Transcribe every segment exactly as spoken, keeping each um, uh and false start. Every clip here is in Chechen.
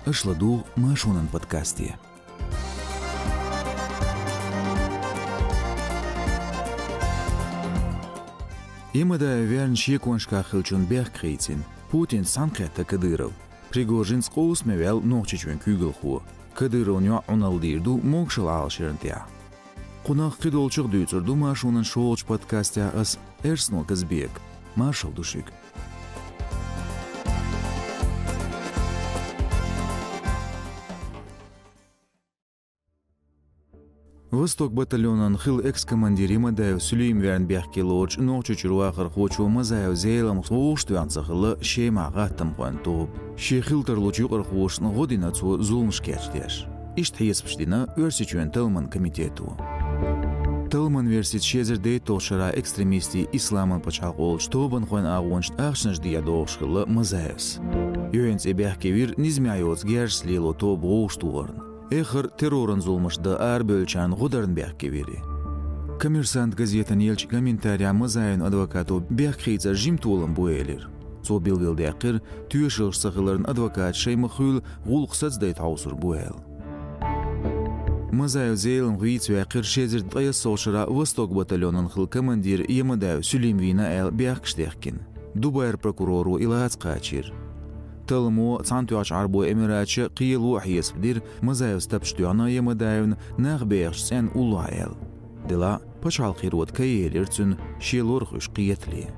Аша ладугӀу Маршонан подкасте. Ямадаев верна шеконашкахь хиллачун бехк хийцина, Путинца цхьаьнакхетта Кадыров. Пригожинца къовсаме ваьлла Нохчийчоьнан куьйгалхо. Кадыровн йоӀ Ӏуналла дийр ду могашалла Ӏалашъярна тӀехь. Кхунах кхидолчух дуьйцур ду Маршонан шолгӀачу подкастехь ас, Эрсно Казбека. Маршалла ду шуьга. «Восток» батальонан хилла экс-командир Ямадаев Сулим верна бехке лоручу Нохчийчуьра вахархочо Мазаев Зеламхас вовшахтоьхна ца хилла Шемахь гӀаттамхойн тоба. Шен хила тарлучу юкъархошна гӀо дина цо зуламаш кечдеш. Иштта хьесапаш дина Оьрсийчоьнан талламан комитето. Талламан версица, ши эзар дейтталгӀачу шарахь экстремистийн Исламан пачхьалкх олучу тобанхойн агӀончашна ахчанаш дехьа догӀуш хилла Мазаевс. Юьхьанца и бехке вира низамехь йоцу герзашца лело тоба вовшахтохарна. Эххар терроран зуламаш дан арабевллачарна гӀо дарна бехке вира и. «Коммерсант» газетана еллачу комментарехь Мазаевн адвокато бехк хийцар жима толам бу элира. Цо билгалдаьккхира, тоьшаллаш ца хиларна адвокаташа шайн ма-хуьллу гӀуллакх сацадайта хьовсур бу аьлла. Мазаев Зеламха вийца ваьккхира ши эзар ткъаесналгӀачу шарахь «Восток» батальонан хилла командир Ямадаев Сулим вийна аьлла бехкаш дехкина. Дубайра прокуроро и лаца кхачийра. Талламо, Цхьаьнатоьхначу Ӏарбойн Эмираташа, кхело а хьесап дира, Мазаевс тапча тоьхна Ямадаевна нах бехачу цӀенна уллохь аьлла. Делахь а, пачхьалкхан хиро кхайкхийра цуьнан шен лорах уьш кхетале.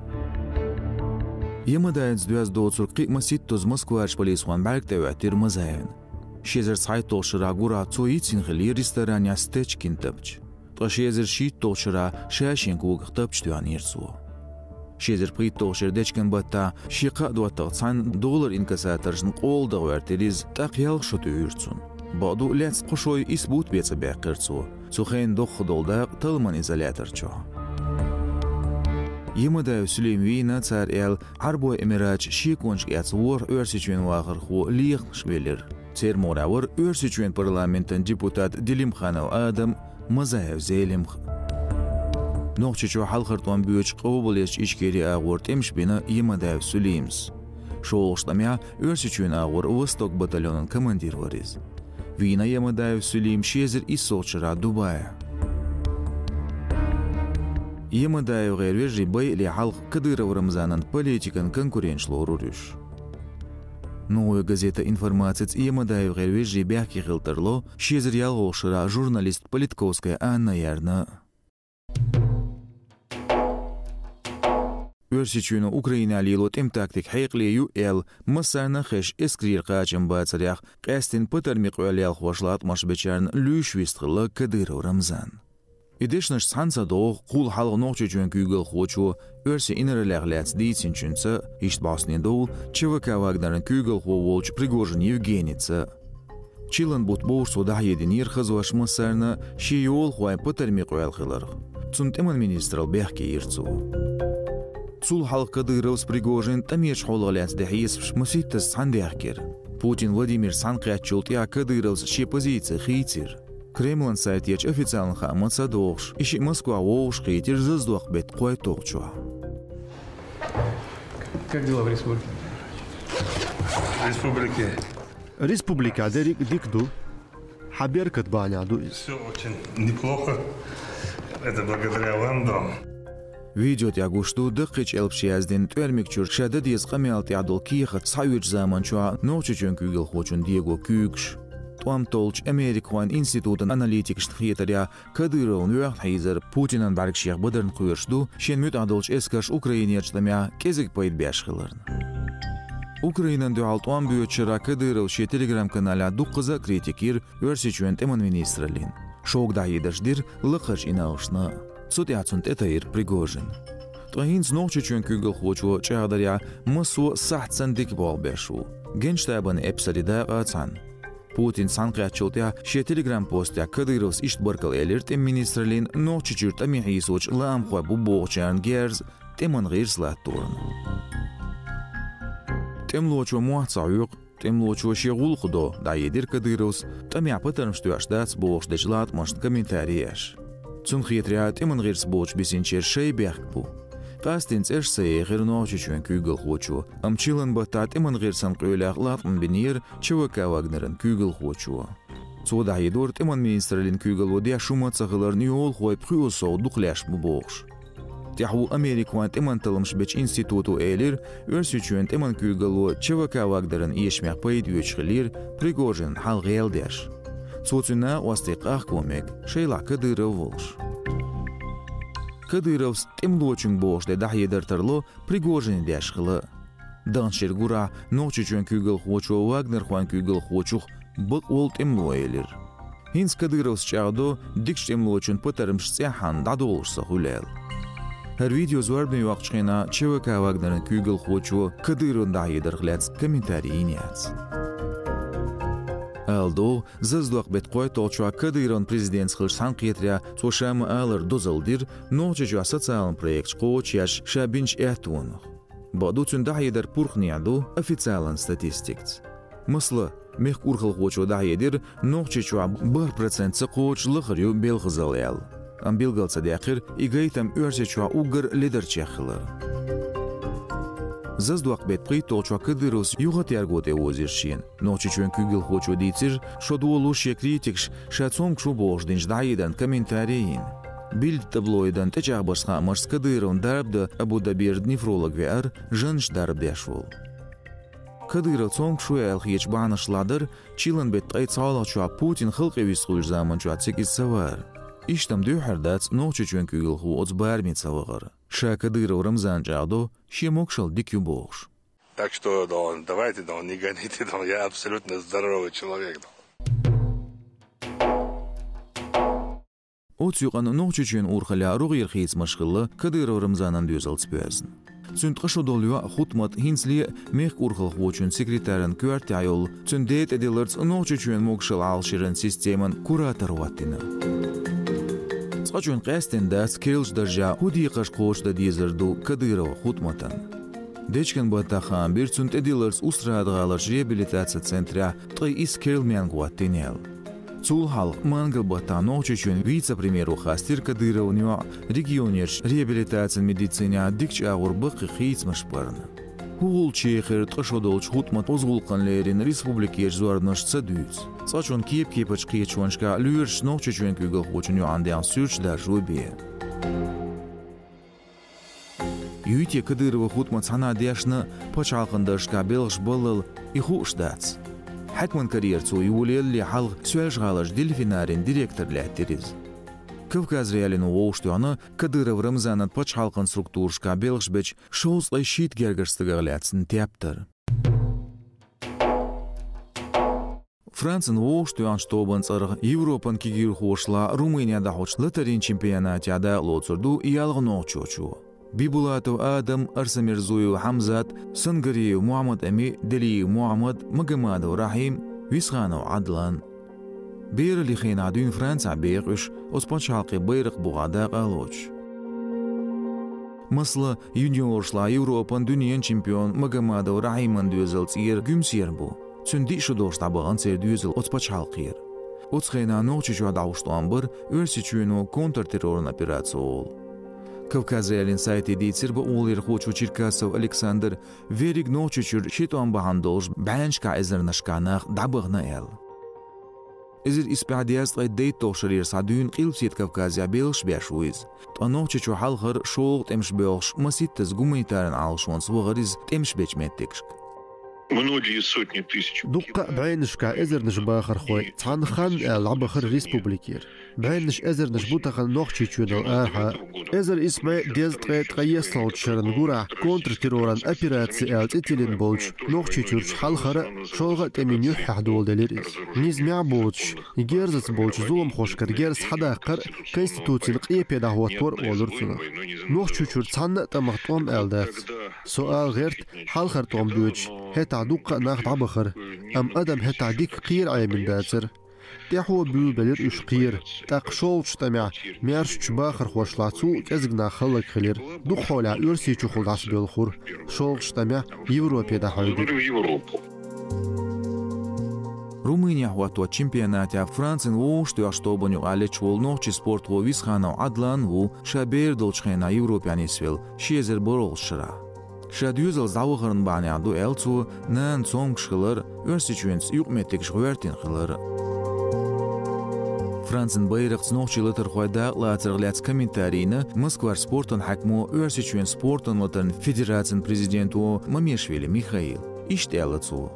Ямадаевца доьзна доцург кхин а масийттазза Москварчу полисхойн бӀаьрга тӀе хӀоьттира Мазаевна. Ши эзар цхьайтталгӀачу шарахь гурахь цо йицйина хиллера ресторанехь Стечкин тапча. Ткъа ши эзар шийтталгӀачу шарахь ша шен когах тапча тоьхнера цо. Ши эзар пхийтталгӀачу шеран дечкен-баттахь шен кхаа доттагӀа цхьаьна доллар-инкассаторшна къола дан гӀоьртира иза, тӀаккха ялх шо туьйхира цунна. Бакъду, лаьцна кхо шо исс бутт бен ца баьккхира цо. Цу хенан доккха долу дакъа талламан изолятор чохь. Ямадаев Сулим вийна, цара аьлла, Ӏарбойн Эмираташ шеконашка эцна ворхӀ Оьрсийчоьнан вахархо лехамаш велира. Церан мугӀарехь вара Оьрсийчоьнан парламентан депутат Делимханов Адам, Мазаев Зелимха. Нохчийчохь хьалхара тӀом боьдуш къобалъечу Ичкери агӀор тӀемаш бина Ямадаев Сулимас. ШолгӀачу тӀамехь Оьрсийчоьнан агӀор «Восток» батальонан командир вара иза. Вийна Ямадаев Сулим ши эзар иссалгӀачу шарахь Дубайхь. ЯмадаевгӀеран вежарий байале хьалха Кадыров Рамзанан политикан конкуренташ лорура уьш. «Новая газета» информацица, ЯмадаевгӀеран вежарий бехке хила тарло ши эзар ялхалгӀачу шарахь журналист Политковская Анна ярна. Оьрсийчоьно Украинехь лело тӀеман тактика хьекъале ю аьлла, массарна а хезаш, эскарера кхачам бацарехь, къаьсттина патармийн къоьлла ялхош латкъамаш бечарна луьйш вистхилла Кадыров Рамзан. И дешнаш цхьаьна ца догӀу кхул хьалха Нохчийчоьнан куьйгалхочо оьрсийн инараллех лаьцна дийцинчуьнца, иштта бӀостанедовла ЧВК «Вагнеран» куьйгалхо волчу Пригожин Евгеница. Чиллан бутт бовш цо дӀахьединера хазош массарна, шен йолахойн патармийн къоьлла хиларх. Цунна тӀеман министралла бехке йира цо. Цул хьалха Кадыровс, Пригожинс тӀамечу хьолах лаьцна дина хьесапаш масийттазза цхьаьна даьхкира. Путин Владимирца цхьаьнакхеттачул тӀаьхьа Кадыровс шен позици хийцира. Кремлан сайтехь официалан хаамца догӀуш, и шиъ Москвахь вовшахкхийтира зазадоккху беттан кхойтталгӀачохь. Как дела в республике? В республике. Республикехь дерриг а дика ду. Хьан беркат бахьанехь ду иза. Все очень неплохо. Это благодаря вам, дом. Видео тӀехь гуш ду даккхийчу элпаша яздина тӀоьрмиг чуьра ша дан деза къамел тӀехь долу кехат схьаоьцучу заманчохь Нохчийчоьнан куьйгалхочун дего куьйгаш. ТӀом толлучу Америкахойн институтан аналитикашна хетарехь, Кадыровн воьхна хьийзар Путинан бӀаьргашех бадарна кхоьруш ду, шен муьтӀахь долчу эскарша Украинерчу тӀамехь кӀезиг пайда беш хиларна. Украинина дуьхьал тӀом боьдучу шарахь Кадыровс шен Telegram-каналехь дуккхаза а критика йира Оьрсийчоьнан тӀеман министраллин. Шога дӀахьедарш дира лакхарчу иналлашна. Цу тӀехь цунна тӀетайра Пригожин. Ткъа хӀинца Нохчийчоьнан куьйгалхочо чӀагӀдарехь, массо а сахьт санна дика болх беш ву. Генштабан эпсарийн дакъа цхьаьна. Путинца цхьаьнакхеттачул тӀаьхьа шен Telegram-постехь Кадыровс иштта баркалла элира тӀеман министраллин Нохчийчуьра тӀаме хьийсочу лаамхой бу бохучарна герза тӀеман гӀирс латторна. ТӀемалочо мохь ца хьоькху, тӀемалочо шен гӀуллакх до, дӀахьедира Кадыровс, тӀамехь патармаш тоьуш дац бохуш дечу латкъамашна комментари еш. Цунна хетарехь, тӀеман гӀирс боцуш бисинчеран шайн бехк бу. Къаьстина цӀераш ца ехира Нохчийчоьнан куьйгалхочо, амма чиллан баттахь тӀеман гӀирсан къоьллех латкъам бинера ЧВК «Вагнеран» куьйгалхочо. Цо дӀахьедора тӀеман министраллин куьйгалло деш хӀума ца хиларна йолхой пхоьазза сов дукха леш бу бохуш. ТӀаьхьо Американ тӀеман талламаш бечу институто элира, Оьрсийчоьнан тӀеман куьйгалло ЧВК «Вагнеран» эшамех пайда оьцуш хиллера Пригожинна хьал гӀелдеш. Цо цуьнан накъостий къахко мега, шайлахь Кадыров волуш. Кадыровс тӀемалочуьнга бохуш де дӀахьедар тарло Пригожине деш хила. Даханчу шеран гурахь Нохчийчоьнан куьйгалхочо вагнерхойн куьйгалхочух бакъволу тӀемало элира. ХӀинца Кадыровс чӀагӀдо, дикачу тӀемалочун патармаш цӀеххьана дӀадолуш ца хуьлу аьлла. ХӀара видео зорбане йоккхучу хенахь ЧВК «Вагнеран» куьйгалхочо Кадыровна дӀахьедарх лаьцна комментарий йина яц. Ала догӀу, Зазадоккху беттан кхойтталгӀачохь Кадыровна президентца хиллачу цхьаьнакхетарехь цо ша ма-аллара дозалла дира Нохчийчохь социалан проекташ кхочушъеш ша бинчу аьттонах. Бакъду, цуьнан дӀахьедар пурхнехь ду официалан статистикаца. Масала, мехкан урхалхочо дӀахьедира, Нохчийчохь бархӀ процент ца кхочуш лахара ю белхазалла аьлла. Амма билгал ца даьккхира и гайтам Оьрсийчохь уггар ледарчех хилар. Зазадоккху беттан пхийтталгӀачохь Кадыровс юхатерго тӀе озийра шена. Нохчийчоьнан куьйгалхочо дийцира, шо долуш шен критикаш ша цомгуш ву бохуш динчу дӀахьедарна комментарий йина. Билда таблоидан тӀечӀагӀбарчу хаамашца Кадыровна дарба дан Абу-Дабера нефролог веара, жаннаш дарба деш волу. Кадыров цомгуш ву аьлла хеташ бахьанаш лахьадара, чиллан беттан ткъе цхьалгӀачохь Путин халкъе вистхуьлучу заманчохь цига иза ца вахара. Иштта-м дуьххьара дац Нохчийчоьнан куьйгалхо оцу бараме ца вахара. Ша Кадыров Рамзана чӀагӀдо, шен могушалла дика ю бохуш. Так что, да, давайте, да, не гоните, да, я абсолютно здоровый человек, да. Оцу юкъана Нохчийчоьнан урхаллехь рогӀера хийцамаш хилла Кадыров Рамзанан доьзалца боьзна. Цуьнан ткъа шо долу йоӀ Хутмат хӀинцале а мехкан урхалхочун секретаран коьртехь йолу, цуьнан ден тӀедилларца Нохчийчоьнан могушалла Ӏалашъяран системан куратор хӀоттийна. Цкъачунна къаьстина дац керлачу даржехь хӀун декхарш кхочушдан дезар ду Кадырова Хутматан. Дечкен баттахь хаам бира цунна тӀедилларца Устрада-гӀаларчу реабилитацин центрехь ткъе исс керла маьнга хӀоттийна аьлла. Цул хьалха мангал баттахь Нохчийчоьнан вице-премьеро хастийра Кадыровн йоӀ регионерчу реабилитацин медицинехь дикачу агӀор баккхий хийцамаш барна. ХӀун гӀулч ехира ткъа шо долчу Хутматан оза гӀуллакхана лерина республикерчу зорбанаш ца дуьйцу. Цкъачунна кеп-кепачу кхеташонашкахь лоьрашца Нохчийчоьнан куьйгалхочун йоӀана дегӀан суьрташ даржо бен. Юй те Кадырова Хутмат цхьанхьа дешна пачхьалкхан даржашкахь белхаш баллал, и хууш дац. Хьаькаман карьера цо йолаялале хьалха Соьлжа-ГӀаларчу Дельфинарин директор лаьттира иза. Кавказ.Реалино вовшахтоьхна Кадыров Рамзанан пачхьалкхан структурашкахь белхаш бечу шовзткъе шийтта гергарчу стагах лаьцна тептар. Францин вовшахтоьхначу тобанан цӀарах Европан кегийрхошлахь Румыне дӀахьочу латарийн чемпионатехь дакъалоцур ду ялх нохчочо. Бибулатов Адам, Арсамирзуев Хьамзат, Сангариев Мухьаммад-Ами, Делиев Мухьаммад, Магомадов Рахьим, Висханов Ӏадлан. Бераллин хенахь дуьйна Францехь беха уьш, оцу пачхьалкхийн байракх бухахь дакъа а лоцуш. Масала, юниоршлахь Европан, дуьненан чемпион Магомадов Рахьиман доьзал цӀера Гуьмсера бу. Цуьнан диъ шо долуш дӀабахана церан доьзал оцу пачхьалкхера. Оцу хенахь Нохчийчохь дӀахьош тӀом бара Оьрсийчоьно контртерроран операци олу. Кавказ.Реалин сайте дийцира бакъонлерхочо Черкасов Александра, верриг Нохчийчуьра ши тӀом бахьана долуш бӀеннашкахь эзарнашкахь нах дӀабахана аьлла. Эзар исс бӀе дезткъе дейтталгӀачу шарера схьа дуьйна Къилбаседа Кавказехь белхаш беш ву иза. Ткъа Нохчийчу хьалхара шолгӀа тӀемаш боьлхуш маситтаза гуманитаран Ӏалашонца вахара иза тӀемаш бечу меттигашка. Многие сотни тысяч. Дуккха а бӀеннашкахь эзарнаш бахархой цхьана ханна аьлла дӀабахара республикера. БӀеннаш эзарнаш бу тахана Нохчийчоьнал арахьа. Эзар исс бӀе дезткъе ткъайоьсналгӀачу шеран гурахь контртерроран операци аьлла цӀе тиллина болчу Нохчийчуьрчу хьалхара а, шолгӀа а тӀемийн юьххьехь доладелира иза. Низамехь а боцуш, герзаца болчу зуламхошкара герз схьадаккхар а, Конституцина къепе дӀахӀоттор а олура цунах. Нохчийчуьра цхьанна а тӀамах тӀом аьлла дац. Со ала гӀерта, хьалхара тӀом боьдуш, хӀетахь дуккха а нах дӀабахара, амма адам хӀетахь дика кхера Ӏемина дацара. ТӀаьхьо буьйлабелира уьш кхера, тӀаккха шолгӀачу тӀамехь маьршачу бахархошлахь цул а кӀезиг нах хӀаллакьхилира. Дукха хьолехь Оьрсийчухула дӀасабоьлхура, шолгӀачу тӀамехь Европе дӀахьийдира. Румынехь хӀотточу чемпионатехь Францин вовшахтоьхначу тобанна юкъахь леташ волу нохчийн спортхо Висханов Ӏадлан ву ша бер долчу хенахь Европехь нисвелла, ши эзар бархӀалгӀачу шарахь. Ша доьзалца дӀавахарна бахьанехь ду аьлла цо нана цомгуш хилар, Оьрсийчоьнца юкъаметтигаш гӀоьртина хилар. Францин байракхца нохчийн латархой дакъалацарх лаьцна комментарий йина Москвара спортан хьаькамо, Оьрсийчоьнан спортан латаран федерацин президенто Мамешвили Михаила. Иштта аьлла цо: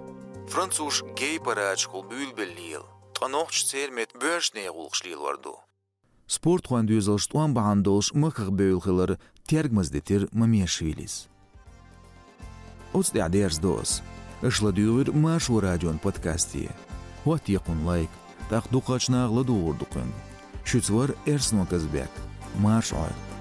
«Французаш гей-парадашкахула буьйлабелла лела, ткъа нохчаша церан метта боьрша нехан гӀуллакхаш лелор ду». Спортхойн доьзалш тӀом бахьана долуш махках бевлла хилар тергамза дитира Мамешвилис. Оцу тӀехь дерзадо ас. Аша ладуьйгӀира Маршо радион подкасте. ХӀоттае кхунна лайк, тӀаккха дукхахчу наха ладугӀур ду кхуьнга. Шуьца вара Эрсно Казбек. Марша Ӏойла.